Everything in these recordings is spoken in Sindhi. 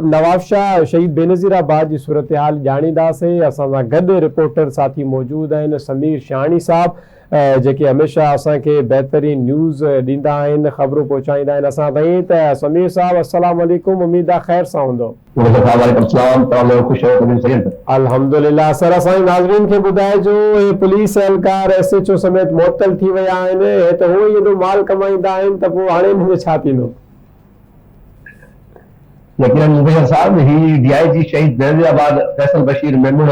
نوابشاهه شهيد بينظير آباد جي صورتحال ڄاڻينداسين، اسان سان گڏ رپورٽر ساٿي موجود آهن سمير شاهاڻي صاحب جيڪي هميشه اسان کي بهترين نيوز ڏيندا آهن خبرون پهچائيندا آهن اسان تائين ته سمير صاحب السلام عليڪم اميد آ خير سان هوندو. مبشر صاحب وعليڪم السلام توهان ٻيو خوش آهيو طبيعت صحيح اٿو. الحمدلله سر اسان جي ناظرين کي ٻڌائجو هي پوليس اهلڪار ايس ايڇ او سميت معطل ٿي ويا آهن هي ته هونئن ئي ايڏو مال ڪمائيندا آهن ته پوء هاڻي انهن جو ڇا ٿيندو. يقينن مبشر صاحب هي ڊي I جي شهيد بينظير آباد فيصل بشير ميمڻ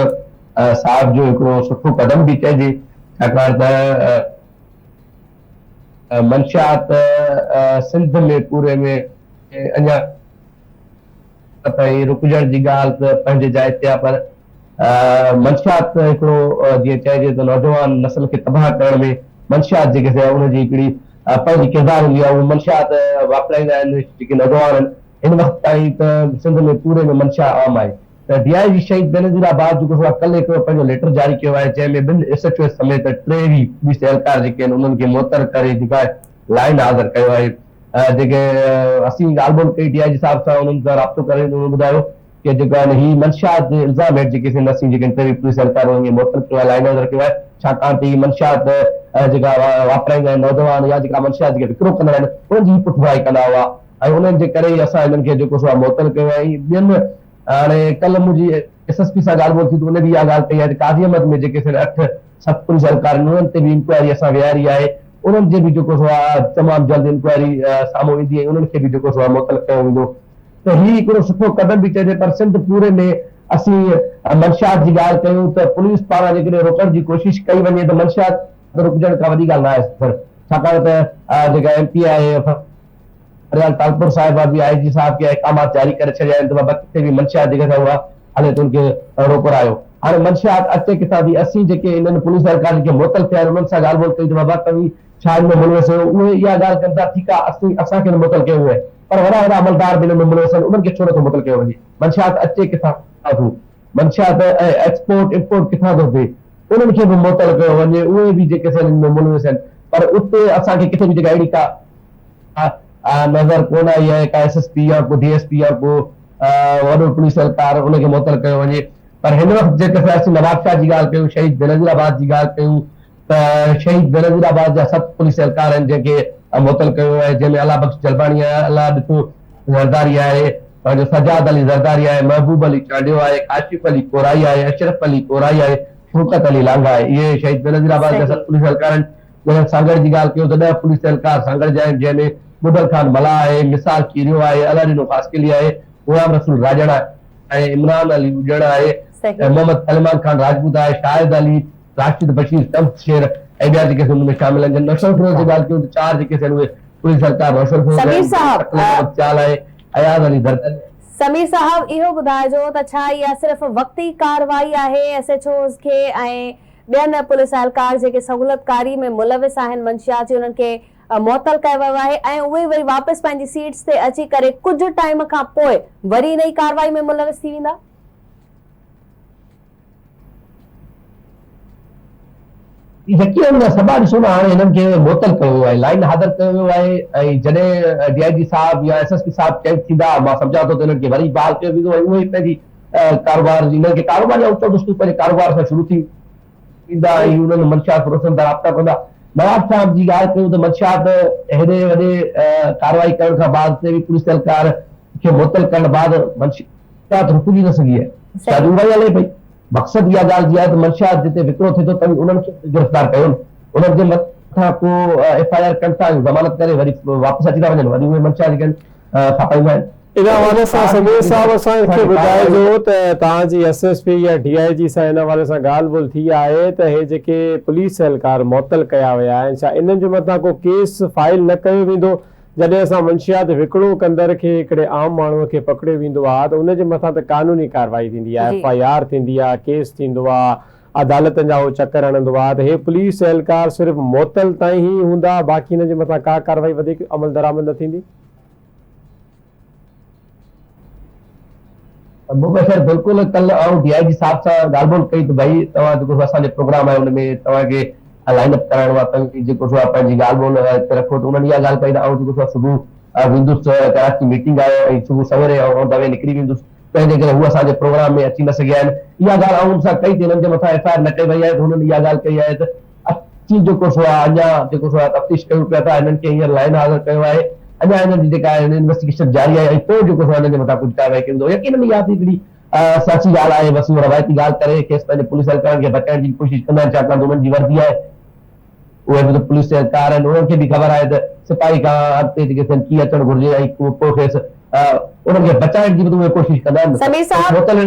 صاحب جو هڪڙو سٺو قدم به چئجي ڇاڪاڻ ته منشيات سنڌ ۾ پوري ۾ اڃا تائين رڪجڻ جي ڳالهه ته پنهنجي جاء تي آهي پر منشيات هڪڙو جيئن چئجي ته نوجوان نسل کي تباهه ڪرڻ ۾ منشيات جيڪي سي ان جي هڪڙي پنهنجي ڪردار هوندي آهي اهي منشيات واپرائيندا آهن جيڪي نوجوان آهن هن وقت تائين ته سنڌ ۾ پوري ۾ منشا عام آهي ته ڊي I جي شهيد بينظير آباد جيڪو سو ڪلهه هڪڙو پنهنجو ليٽر جاري ڪيو آهي جنهن ۾ ٻن ايس ايڇ او سميت 23 پوليس اهلڪار جيڪي آهن انهن کي معطل ڪري جيڪا لائن حاضر ڪيو آهي جيڪي اسين ڳالهه ٻولهه ڪئي ڊي I جي صاحب سان انهن سان رابطو ڪري انهن ٻڌايو ڪي جيڪو آهن هي منشيات جي الزام هيٺ جيڪي سين اسين جيڪي ٽي پوليس اهلڪار انهن کي معطل ڪيو آهي لائن حاضر ڪيو آهي ڇاڪاڻ ته هي منشيات جيڪا واپرائيندا آهن نوجوان يا جيڪا منشيات جيڪي وڪرو ڪندڙ آهن انهن جي هي پٺڀرائي ڪندا هئا ۽ انهن جي ڪري ئي اسان هنن کي جيڪو سو آهي معطل ڪيو آهي ۽ ٻين هاڻي ڪلهه منهنجي ايس ايس پي سان ڳالهه ٻولهه ٿي ته ان به اها ڳالهه ڪئي آهي ته قاضي احمد ۾ جيڪي سين اٺ ست پوليس اهلڪار آهن انهن تي به انڪوائري اسان ويهاري آهي انهن جي به جيڪو سو آهي تمام جلد انڪوائري سامهون ايندي ۽ انهن کي به جيڪو سو آهي معطل ڪيو ويندو ته هي هڪڙو سٺو قدم به چئجي پر سنڌ پوري ۾ اسين منشيات جي ڳالهه ڪيون ته پوليس پاران جيڪڏهن روڪڻ جي ڪوشش ڪئي وڃي ته منشيات رڪجڻ ڪا وڏي ڳالهه ناهي سر ڇاڪاڻ ته جيڪا ايم پي آهي فريال ٽالپر صاحبه به آء جي صاحب کي احڪامات جاري ڪري ڇڏيا آهن ته بابا ڪٿي به منشيات جيڪا اها هلي ته ان کي روڪرايو هاڻي منشيات اچي ڪٿان ٿي اسين جيڪي انهن پوليس اهلڪار جيڪي معطل ٿيا آهن انهن سان ڳالهه ٻولهه ڪئي ته بابا توهين ڇا ان ۾ ملوث آهيو اهي اها ڳالهه ڪن ٿا ٺيڪ آهي اسين اسان کي نه معطل ڪيو ويو آهي پر وڏا وڏا عملدار به ان ۾ ملوث آهن انهن کي ڇو نٿو معطل ڪيو وڃي؟ منشيات اچي ڪٿان ٿو؟ منشيات ۽ ايڪسپورٽ امپورٽ ڪٿان ٿو ٿئي؟ انهن کي به معطل ڪيو وڃي اهي به جيڪي سي ان ۾ ملوث آهن پر اتي اسان کي ڪٿي به جيڪا اهڙي ڪا نظر ڪونه آئي آهي ڪا ايس ايس پي يا ڪو ڊي ايس پي يا ڪو وڏو پوليس اهلڪار ان کي معطل ڪيو وڃي پر هن وقت جيڪي سي اسين نوابشاهه جي ڳالهه ڪيون شهيد بينظير آباد جي ڳالهه ڪيون ته شهيد بينظير آباد جا ست پوليس اهلڪار آهن جنهن کي معطل ڪيو ويو آهي جنهن ۾ الله بخش جلباڻي آهي، الله ڏتو زرداري آهي، پنهنجو سجاد علي زرداري آهي، محبوب علي چانڊيو آهي، ڪاشف علي ڪورائي آهي، اشرف علي ڪورائي آهي، شوڪت علي لانگاهه آهي. اهي شهيد بينظير آباد جا ست پوليس اهلڪار آهن. جڏهن سانگهڙ جي ڳالهه ڪيون ته ڏهه پوليس اهلڪار سانگهڙ جا آهن جنهن ۾ ٻڍل خان ملاح آهي، مثال چيريو آهي، الله ڏنو خاصخيلي آهي، غلام رسول راڄڙ آهي، عمران علي اڄڻ آهي، محمد سليمان خان راجپوت آهي، شاهد علي راشد بشير، شمس شير ۽ ٻيا جيڪي سي ان ۾ شامل آهن. جن نوشهروفيروز جي ڳالهه ڪيون ته چار جيڪي سي اهي پوري سرڪار نوشهروفيروز جا سمير آهن، جن ۾ صاحب شڪل احمد سيال آهي، اياز علي زرداري. سمير صاحب اهو ٻڌائجو ته ڇا اها صرف وقتي ڪارروائي آهي ايس ايڇ اوز کي ۽ ٻين پوليس اهلڪار جيڪي سهولتڪاري ۾ ملوث آهن منشيات جي انهن کي معطل ڪيو ويو آهي ۽ اهي وري واپس پنهنجي سيٽس تي اچي ڪري ڪجهه ٽائيم کان پوء وري انهي ڪارروائي ۾ ملوث ٿي ويندا؟ يقينن سڀا ڏسو نه هاڻي هنن کي معطل ڪيو ويو آهي لائن حاضر ڪيو ويو آهي ۽ جڏهن ڊي I جي صاحب يا ايس ايس پي صاحب چينج ٿيندا مان سمجهان ٿو ته هنن کي وري بحال ڪيو ويندو ۽ اهي پنهنجي ڪاروبار هنن کي ڪاروبار يا چوندس تون پنهنجي ڪاروبار سان شروع ٿي ويندا ۽ انهن منشيات فروشن سان رابطا ڪندا نواب صاحب جي ڳالهه ڪيون ته منشيات هيڏي وڏي ڪارروائي ڪرڻ کان بعد تي به پوليس اهلڪار کي معطل ڪرڻ بعد منشيات رڪجي نه سگهي آهي شايد اها ئي هلي پئي. مقصد اها ڳالهه جي آهي ته منشيات جتي وڪرو ٿئي ٿو توهين انهن کي به گرفتار ڪيو نه انهن جي مٿان ڪو ايف I R ڪن ٿا ۽ ضمانت ڪري وري واپس اچي ٿا وڃن وري اهي منشيات جيڪي آهن کپائيندا آهن. ان حوالي سان سمير صاحب اسان کي ٻڌائجو ته توهان جي ايس ايس پي يا ڊي I جي سان ان حوالي سان ڳالهه ٻولهه ٿي آهي ته هي جيڪي پوليس اهلڪار معطل ڪيا ويا آهن ڇا انهن جي مٿان ڪو ڪيس فائل نه ڪيو ويندو جڏهن اسان منشيات وڪڻو ڪندڙ کي هڪڙي عام ماڻهوء کي پڪڙيو ويندو آ ته ان جي مٿان ته قانوني ڪارروائي ٿيندي آ، ايف I R ٿيندي آ، ڪيس ٿيندو آ، عدالتن جا هو چڪر هڻندو آ ته هي پوليس اهلڪار صرف معطل تائين ئي هوندا باقي هن جي مٿان ڪا ڪارروائي وڌيڪ عملدرآمد نه ٿيندي. مبشر بلڪل ڪلھ آئون ڊي I جي صاحب سان ڳالھ ٻولھ ڪئي ته ڀائي توهان جيڪو سو اسان جو پروگرام آهي ان ۾ توهان کي لائن اپ ڪرائڻو آهي توهين جيڪو سو پنهنجي ڳالھ ٻولھ هتي رکو ته انهن اها ڳالھ ڪئي ته آئون جيڪو سو صبح ويندس ڪراچي ميٽنگ آهي ۽ صبح سويري آئون آن the V نڪري ويندس تنهن جي ڪري هو اسان جي پروگرام ۾ اچي نه سگهيا آهن. اها ڳالهه آئون ان سان ڪئي ته هنن جي مٿان ايف I R نه ڪئي وئي آهي ته هنن اها ڳالهه ڪئي آهي ته اسين جيڪو سو آهي اڃا جيڪو سو آهي تفتيش ڪيون پيا ٿا هنن کي هينئر لائن حاضر ڪيو آهي اڃا هنن جي جيڪا آهي انويسٽيگيشن جاري آهي ۽ پوء جيڪو سو آهي هنن جي مٿان ڪجهه ڪارروائي ڪئي ويندو يقينن اها به هڪڙي سياسي ڳالهه آهي بس اهو روايتي ڳالهه ڪري کيس پنهنجي پوليس اهلڪارن کي بچائڻ جي به ڪوشش ڪندا آهن ڇاڪاڻ ته انهن جي وردي آهي. اهي به ته پوليس اهلڪار آهن، انهن کي به خبر آهي ته سپاهي کان اڳتي جيڪي ٿين ڪيئن اچڻ گهرجي ۽ پوء کيس انهن کي بچائڻ جي به ته اهي ڪوشش ڪندا آهن نه سمير ته صاحب! معطل.